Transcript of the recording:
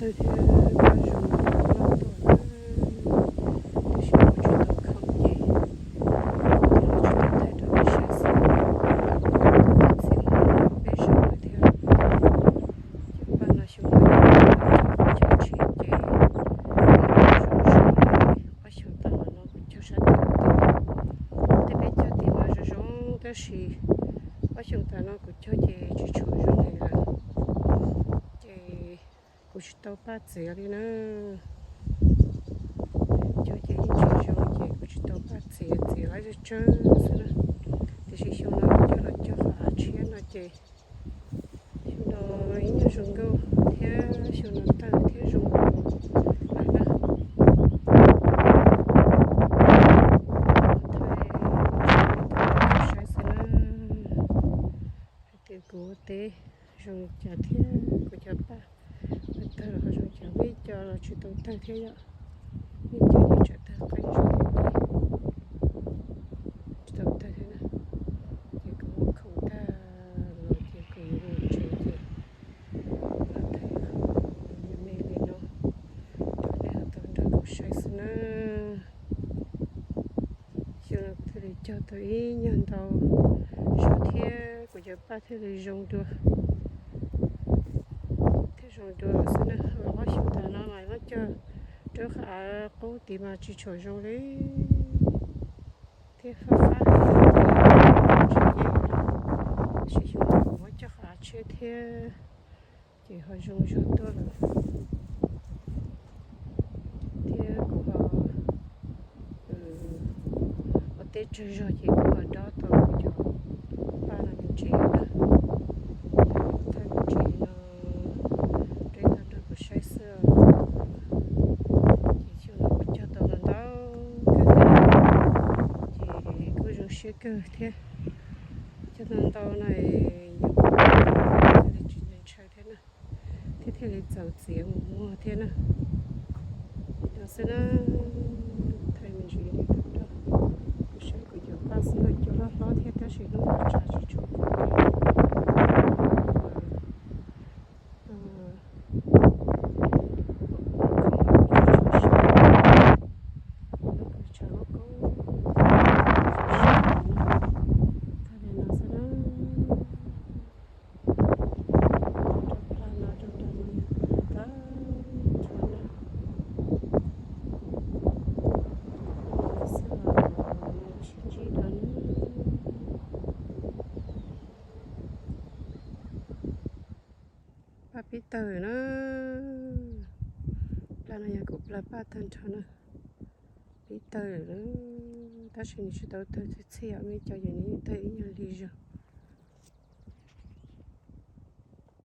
Thiab noj zoo noj tuaj na, tab sis kuv tsis tau khoom ces kuv thiaj li tsis tau thaij rau nej saib xwb. Kuv txiv hmab peb zaug lawm thiab. Cov paj no xyoo no cog tshiab ces ob xyoos tas los no kuv cog sab tim, tej peb cog tim no zoo zoo tab sis ob xyoos tas no kuv cog ces tsis tshua zoo li lawm. Ces kuv tsis tau paj txiav li na. Cog ces yeej tsis zoo ces kuv tsis tau paj txiav, txiav lawv tsawg tsawg xwb na. Tiam sis xyoo no kuv coj los cog qhov av tshiab no ces xyoo no ib nyuag zoo nkauj thiab xyoo no tawg thiab zoo lawm na. Thaij saib xwb na, hais tias kuv ua teb zoo li cas thiab kuv cov paj tawg los ho zoo li cas, muaj ib co los tsis tau tawg thiab yom. Muaj ib co yeej tseem tawg qeeb zoo li ces tsis tau tawg thiab na. Ces kuv muab khoom tag los ces kuv yuav mus tsev ces kuv los thaij qhov me me li no rau nej ho tau nrog kuv saib xwb na. Xyoo no kuv thiaj li cog tau ib nyuag ntau zaug thiab kuv cov paj thiaj li zoo dua, thiaj zoo dua xwb na. Ob xyoo tas no mas muab cog rau qhov av qub tid mas tsis tshua zoo li thiab fab fab, tsis nce, tab sis xyoo no kuv muab cog qhov av tshiab thiab ces ho zoo zog tuaj lawm. Thiab kuv ho ua teb tsawg zog ces kuv ho dob tau kuv cov paj no me ntsis na, thawj me ntsis no rau nej tau nrog kuv saib xwb. Ces xyoo no kuv cog tau ntau kawg thiab, ces kuj zoo siab kawg thiab. Cog tau ntau no yus thiaj li tsis ntshaw thiab na, thiab thiaj li txaus txiav mus muag thiab na. Li no xwb na, thaij me ntsis rau kuv saib kuv cov paj xwb, cov hlob hlob thiab tab sis hnub no tshav tsis tshua pub. Thaij li no xwb na. Rau pla no rau rau no yog kuv tawg tshuav na. Xwb los sib ntsib rau na. Paj pib tawg na. Pla no yog kuv pla paj tag nrho na. Pib tawg lawm, tab sis nws tsis tau tawg txhij txhij, muaj ib co ces nws yeej tawg